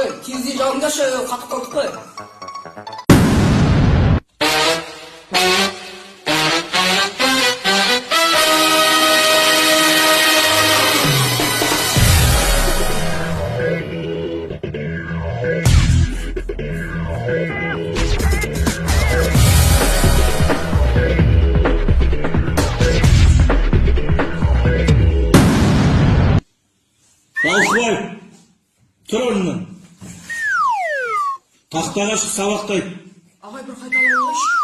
Ой, терезе жабыңдаршы, қатып қалдық қой. Балықбай, тұр орнынан. Тақтаға шық, сабақты айт. Ағай, бір қайталай алайыншы.